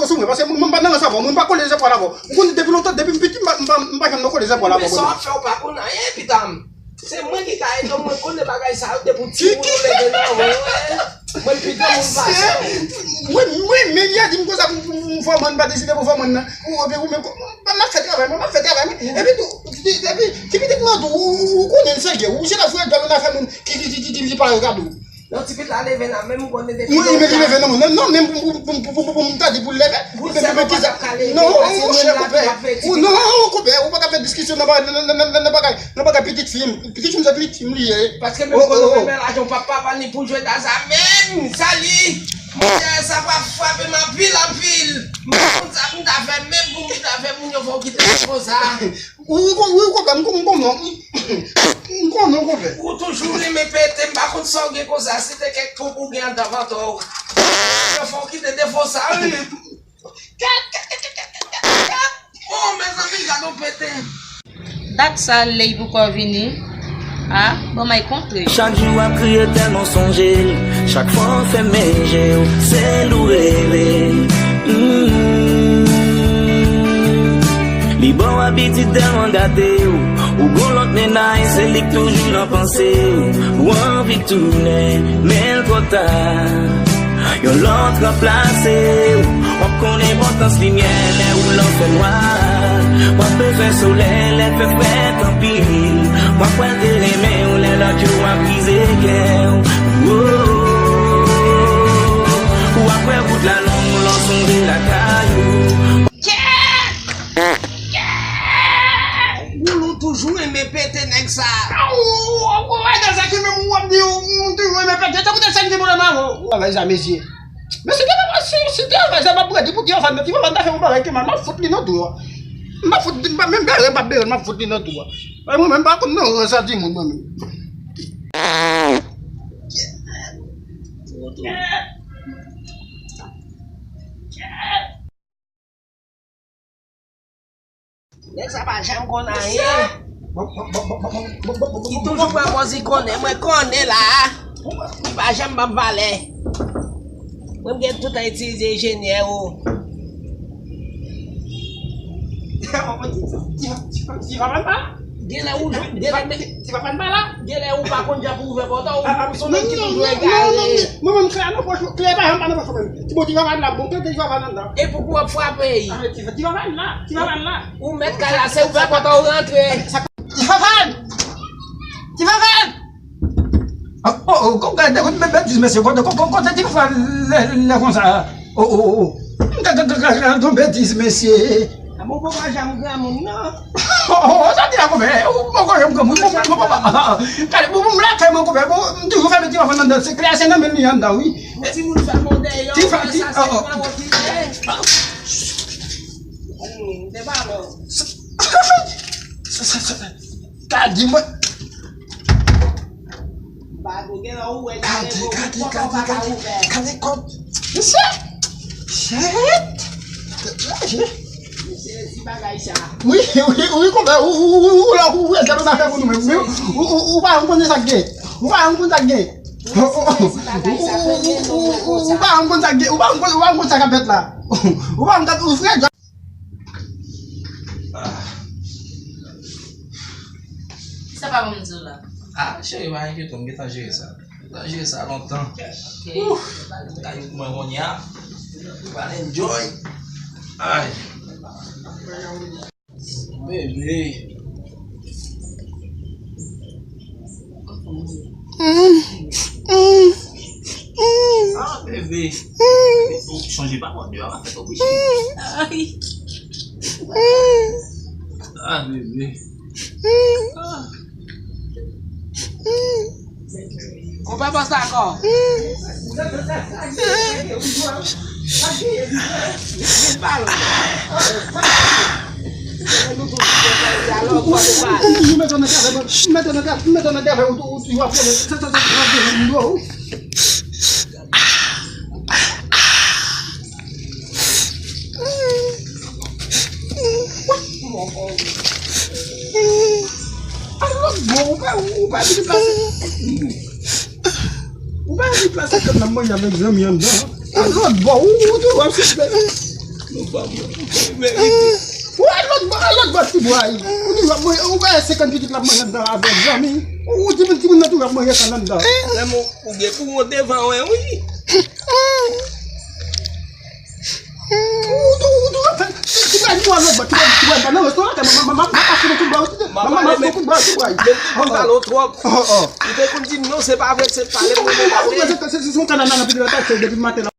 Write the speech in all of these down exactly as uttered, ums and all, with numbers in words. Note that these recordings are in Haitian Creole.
rans sou mwen, paske mwen, mwen pa nan rans avè w, mwen pa kole zepòl avè w. Ou konnen depi lontan, depi m piti, m pa, m pa, m pa janm nan kole zepòl avè w. Men sa w ap fè, w pa konn anyen, pitit. Se mwen ki ka ede w, mwen konnen bagay sa yo depi w timoun ou leve nan ou. Mwen pi gran moun pase w. Mwen, mwen, men li a di m konsa pou, pou, pou fòman pa deside pou fòman nan. Ou, epi ou menm, m ap fè travay mwen, m ap fè travay mwen. Epi tou, ti, epi, ti pitit mwen tou, ou, ou, ou konnen l sège. Ou se la fè djòl nan fè moun ki, ki, ki, ki, ki, ki pa regade w. Non, ti pitit la leve nan men m konnen depi lontan. Wi, men li leve nan men. Non, non, men pou, pou, pou m ta di pou l leve. Pou l sèlman pa t ap ka leve. Non, monchè, koupe. Non, koupe. Ou pa ka fè diskisyon nan bagay, nan, nan, nan, nan bagay, nan bagay pitit fi m. Pitit fi m, se pitit fi m li ye. Paske menm kote w renmen lajan w papa pa ni pou jwe taza menm, sali. Monchè, sa pa frape m anpil, anpil. M pa konn sa pou m ta fè, menm pou m ta fè moun yo fè w kite konsa. Ou, ou, ou, ou konprann, m konn, m konn, m konn, ou konprann. Ou toujou renmen pete, m pa konn sa w gen konsa, si te kèk twoup ou gen anndan vant ou. Yo fè w kite defo sa, wi. Oh, mezanmi, gade yon pete. Dat sa lèy poko vini. A, bon, may kontre. Chak jou w ap kriye tèlman w sonje l. Chak fwa w fèmen je w, se l ou rele. Mm. Li ba w abitid tèlman gate w. Ou gon lòt mennaj, se li k toujou nan panse w. Ou anvi tounen, men l twò ta. Yon lòt ranplase w. W ap konn enpòtans limyè lè ou lan fènwa. W ap bezwen solèy lè fè frèt anpil. W ap wè l te renmen w lè lòt yo ap brize kè w. Oh, oh, oh. W ap wè wout la long lè w sonje lakay ou. Kèt! Kèt! Woulou toujou renmen pete nèg sa. Ou, ou, ou, ou, nèg sa ki menm ou ap di ou, ou toujou renmen pete. Tankou te sèn ki pwoblèm avè w. Ou avè sa, mesye. Men si te pa, si, si te avè sa, m ap redi pou Ti Fafan, men Ti Fafan ta fè yon bagay ki mal, m ap fout li nan twou a. M ap fout, m pa menm bere, m pa bere, m ap fout li nan twou a. Mwen menm, m pa konn nan ransa timoun, mwen menm. Nèg sa pa janm konn anyen. Li toujou pran pòz li konnen. Mwen konnen la. Li pa janm ban m valè. Mwen m gen toutan itilize enjenyè o. Ti papa pa la? Genlè ou, genlè, ti papa pa la? Genlè ou pa konn jan pou ouvè pòt ou, ou se yon nèg ki toujou egare. Mwen menm klè nan pòch, klè pa janm pa nan pòch mwen. Ti bon, ti papa la, bon, klè ti papa nan nan. E pouki w ap frape? Ti papa la, ti papa la. Ou mèt kay la, se ouvè pòt ou rantre. Ti papa! Ti papa! Ah, oh, oh, kote, kote, betiz, mesye, kote, kote, kote ti fè lè, lè konsa? Oh, oh, oh. Gade, gade, gade, gade, yon betiz, mesye. Ah, bon, poko janm granmoun, non. Oh, oh, oh, sa di la, konpè, ou poko janm granmoun, bon, bon, bon, bon, bon. Gade, bon, bon, m lakay mwen, konpè, bon, m toujou fèmen ti fafan anndan, se klè, se nan men li anndan, wi. Yon timoun fè mò dèyè, ti fa-, ti, oh, oh. Hmm, se pa lò. Sa, sa, sa, sa. Gade mwen. Gade, gade, gade, gade, gade kòb. Mesye! Shit! Mesye, ti bagay sa. Wi, wi, wi, konpè, ou, ou, ou, ou, ou, la, ou, ou, gade sa fè pou nou menm. Ou, ou, ou pa konn sa k gen. Ou pa konn sa k gen. Ou, ou, ou pa konn sa k gen. Ou pa konn, ou pa konn sa k ap fèt la. Ou pa konn, ou frè. Ah. Sa pa bon m di w la. Ah, cheri, pa enkyete w, m gentan jere sa. M gentan jere sa lontan. Ok. Ouf, kay mwen kounye a. Pral enjoy. Ay. Bebe. Ah, bebe. Ou sonje pa bò dèyè a fè tou bouch. Ay. Ah, bebe. Ah. Konpè, pase ankò. Ou toujou mete w nan kafè, mete w nan kafè, mete w nan kafè, ou, ou, ou, ou ap fè sa, sa, sa, sa, sa, sa. Al lòt bò, ou pa, ou pa vin plase. Ou pa vin plase kòb nan manje avèk zanmi anndan. Al lòt bò, ou, ou toujou ap sispe. Ou al lòt bò. Lòt bò ti bwa, ou toujou ap manje, ou bay senkant pitit l ap manje anndan avèk zanmi. Ou di moun timoun nan toujou ap manje sa anndan. Lè mwen ou gen pou mwen devan wè wi. Ou tou ou tou ap fè ti bwa nou al lòt bò ti bwa ti bwa nan restoran kè mwen mwen mwen pase nan tout bwa ti bwa mwen mwen mwen tout bwa ti bwa. Menm ti bwa sa lò twòp. Ou te konn di m non se pa vre se pale pou mwen pale. Se se se yon kanal nan pil la se depi maten la.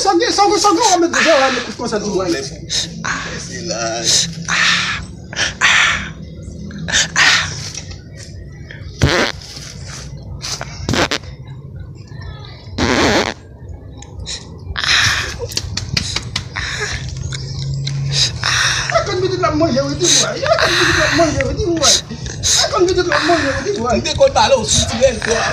Sa gen sa gen sa gen wè met zò wè met konsa di wè. Akan pitit la manje wi di wè. Akan pitit la manje wi di wè. Akan pitit la manje wi di wè. M te konn pale w sou ti bèl kwa.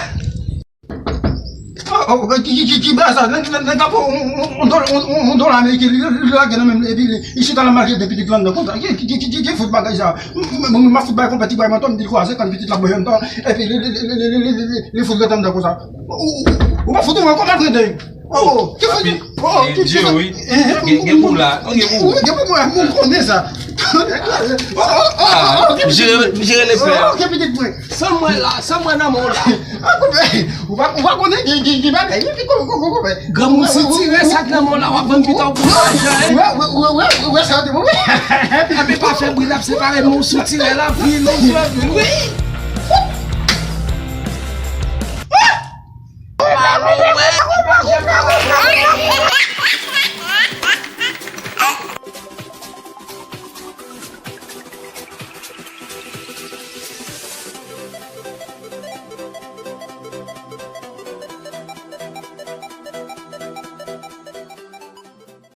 Ki ba sa? Nèg ap pran yon dola ameriken li lage nan men l epi li chita la malgre de pitit lan nan konsa. Ki fout bagay sa? M ap fout bay konpè ti bay manton m di l kwa se kan pitit la mwen menm tan epi li fout rete anndan konsa. Ou pa fout ou konpè trente. Oh, ki fout. Oh, ki fout. Gen gen pou la. Gen pou mwen, mwen konnen sa. Oh, oh, oh, oh, ok, pitit mwen. Jere lepè. Oh, ok, pitit mwen. San mwen la, san mwen nan men w la. Ah, konpè, ou pa ou pa konnen ki ki ki bagay wi ki konpè. Granmoun sitire sa k nan men w la w ap vann pita w pou lajan. Wè wè wè wè sa te bon. Epi pa fè bri l ap separe men w sitire la vin ou fè vin wi.